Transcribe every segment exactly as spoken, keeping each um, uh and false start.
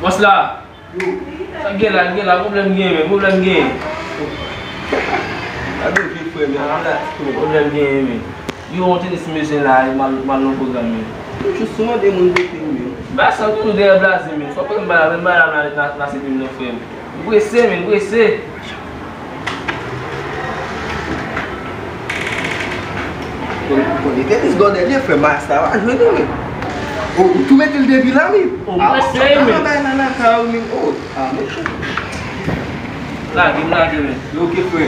Bòs la. Sa gen la, gen la, pwoblèm gen, men, pwoblèm gen. Gade vye frè m, ala ti pwoblèm gen, men. Yo, yon tenis mezyen la, mal, mal nan pwogram, men. Toujou sou mande moun vote ou menm. Ba sa toujou dèyè blaze, men. Fò pran m ba la, men ba la nan, nan, nan se menm nan frè m. M prese, men, m prese. Konn, konn tenis gòdè li frè m, sa va jwe nou, wi. O, ou tou mete l depi la, wi. O, m prese, men. An bay nan lakay ou, men. O, a, mesye. Lage, m lage, men. Yo, oke, frè.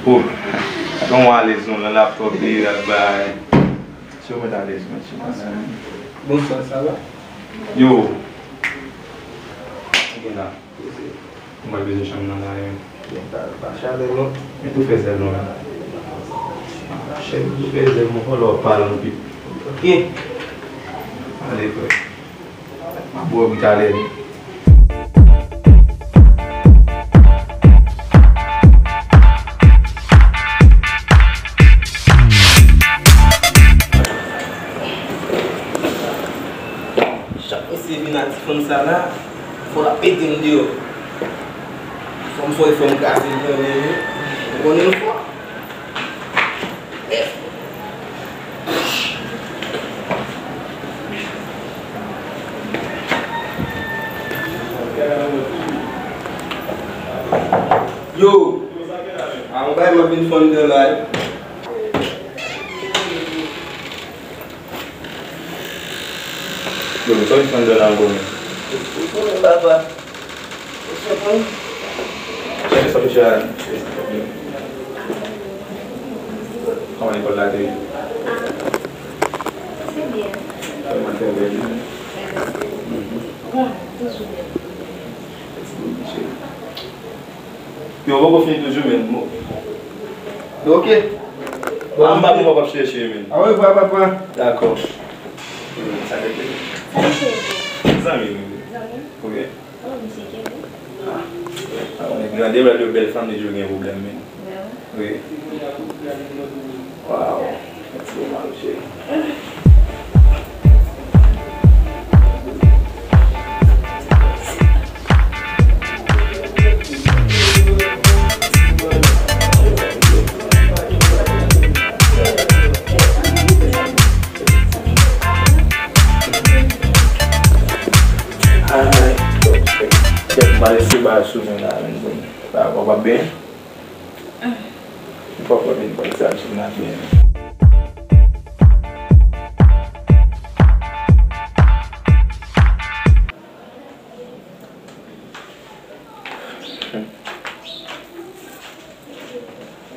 O, gade yon alèz non, nan laptòp li ak bagay. Si w mèt alèz, mèt chita la. Bonswa, sa va? Yo. Ou gen la? Ou mwen bezwen chanm nan la, men. Gen pa, pa chalè non. Men tou fè zèl non, men. Chèf, tou fè zèl, mwen fò lè w pale yon pip. Ok. Ale, frè. M ap wè w pi talè. Chak misye vin ak ti fanm sa la, fò l ap pete m deyò. Fò m fò, fò m kraze l kanmenm, wi. Ou konnen l fò. Yo! A, yon bagay m ap vin fè anndan la, wi. Yo, men sa w vin fè anndan la ankò, men? Ou konnen, papa. Ou konnen. Chèche sa, mesye a. Kòman lekòl la te ye? Se byen. Kòman te ye? Bon, toujou byen. Mèsi bokou, cheri. Yo, poko fini toujou, men. Yo, ok. Bon, m pa konn w ap chèche, men. Au revoir, papa. Dakò. Sa te plezi. Zanmi, wi. Zanmi? Wi. Oh, misye kenbe. Ah. Ah, on est grandi, lè yo bèl fanm, li toujou gen pwoblèm, men. Wi. Waw. Mèsi bokou, cheri. Ay, gèt m al eseye bagay sou mwen la, menm. Sa va, w ap byen? M poko vin konn sa m sou nan byen.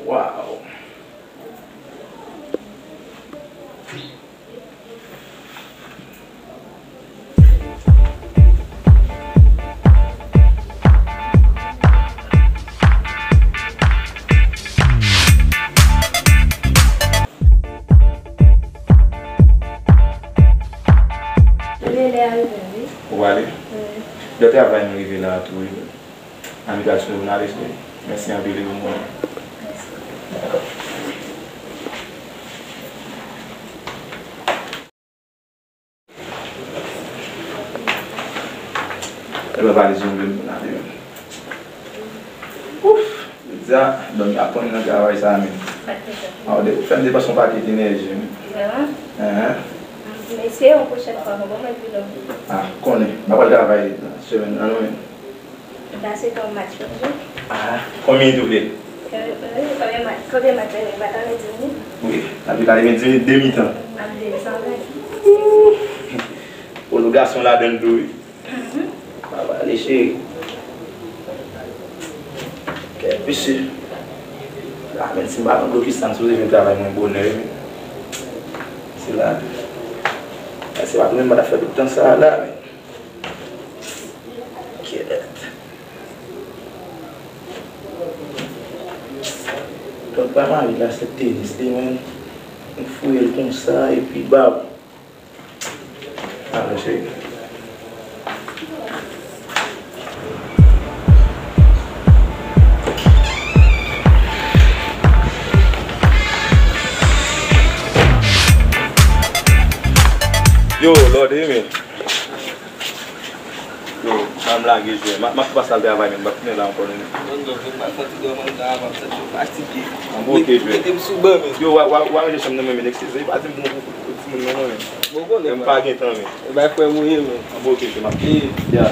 Waw. Lè a rive, wi. Ou ale? Wi. Lè travay nou rive la tou, wi. Amical Tribunal, wi. Mèsi anpil, wi, mwen. Epa pale sou mwen, mwen ale, men. Ouf! Jodi a, dòmi ap pran nan travay sa, men. A, ou de, ou fè m depanse yon pakèt enèji, men. Vrèman? Enhen. Mesye, yon pwochèn fwa, mwen ban mwen pi long. A, konnen. M ap al travay semèn nan, non, men. Sa se ton match, wi. A, konbyen tou vle? Konbyen match, konbyen match, men pa ta vle di m, wi. Wi, apre ta vle di m, de mitan. Ap de san ven. Polo gason ladan l tou, wi. Mhm. Papa, ale cheri. Kèt, mesye. A, men si m pa nan blokis la, m sipoze vin travay mwen bonè, wi. Se la. Mesye pa tounen m pa ta fè tout tan sa a la, men. Kèt. Papa mari la se tenis li, men. M fouye l konsa, epi bab. Alò, cheri. Yo, lòd, wi, men. Yo, m lage jwe. M ap, m ap pase al travay, men m pa tounen la ankò, non. Non, non, men m pa santi dòmi andan a, m ap santi m fatige. An bon, ok, jwe. Mete m sou ban, men. Yo, w a, w a, w a ranje chanm nan, men, men, eskize, pa di m pou, pou, pou timoun nan, non, men. Bon, konnen, men m pa gen tan, men. E bay frè m ou ye, men. An bon, ok, jwe, m ap. Ee. Ya.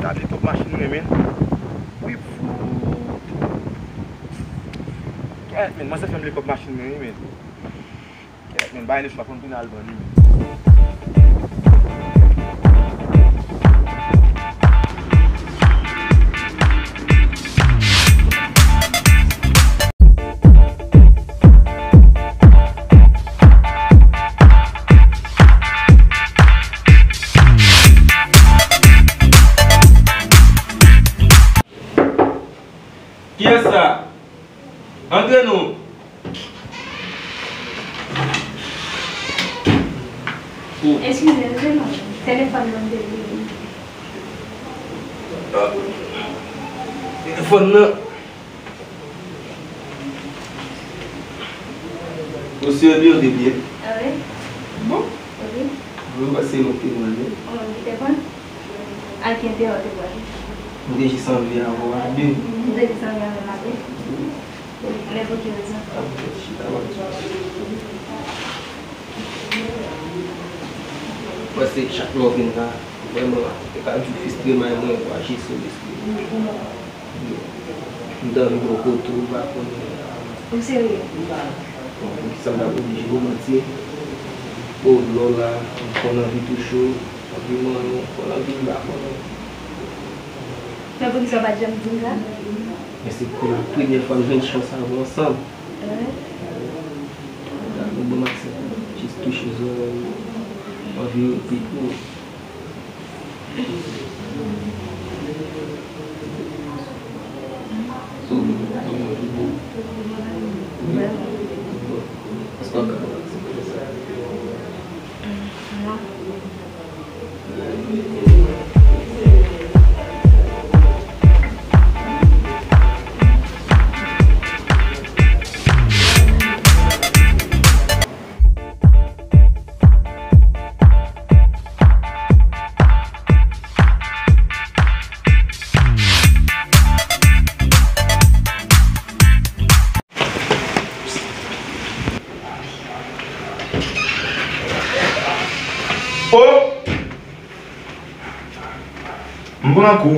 Gade top machin mwen, men. Wi, fout. Kèt, men, mwen se fè m li kòb machin mwen, wi, men. Kèt, men, bay li chwa pou m vin al vann li, men. Kiyès sa? Antre non. Eskize, antre non. Telefòn nan te vini. Ah. Telefòn nan. Ou serye, ou te byen? Ah wi. Bon. Wi. Mwen panse nou te mande. Ou menm ki te konn? Ak ki entèrè w te pral? M te jis anvi avè w a de. M te jis anvi avè m a de. Nenpòt ki rezon. Ah, poutèt chita, m ap di. Mwen se chak lè w vin la, vrèman, e ka di w fistreman, e mwen, w aji sou lespri m. M t anvi ba w kote w pa konnen. Ou serye? Bon, poukisa m t ap oblije ba w manti? O, lè w la, m konn anvi touche w, anvi manyen w, m konn anvi m pa konnen. Men poukisa w pa t janm di m sa? Men se pou la premyè fwa n jwenn chans avè w ansanm. Wi. Gade, bon, m aksepte. Jis touche zòrèy ou, anvi repete w. Oh! M pran kou.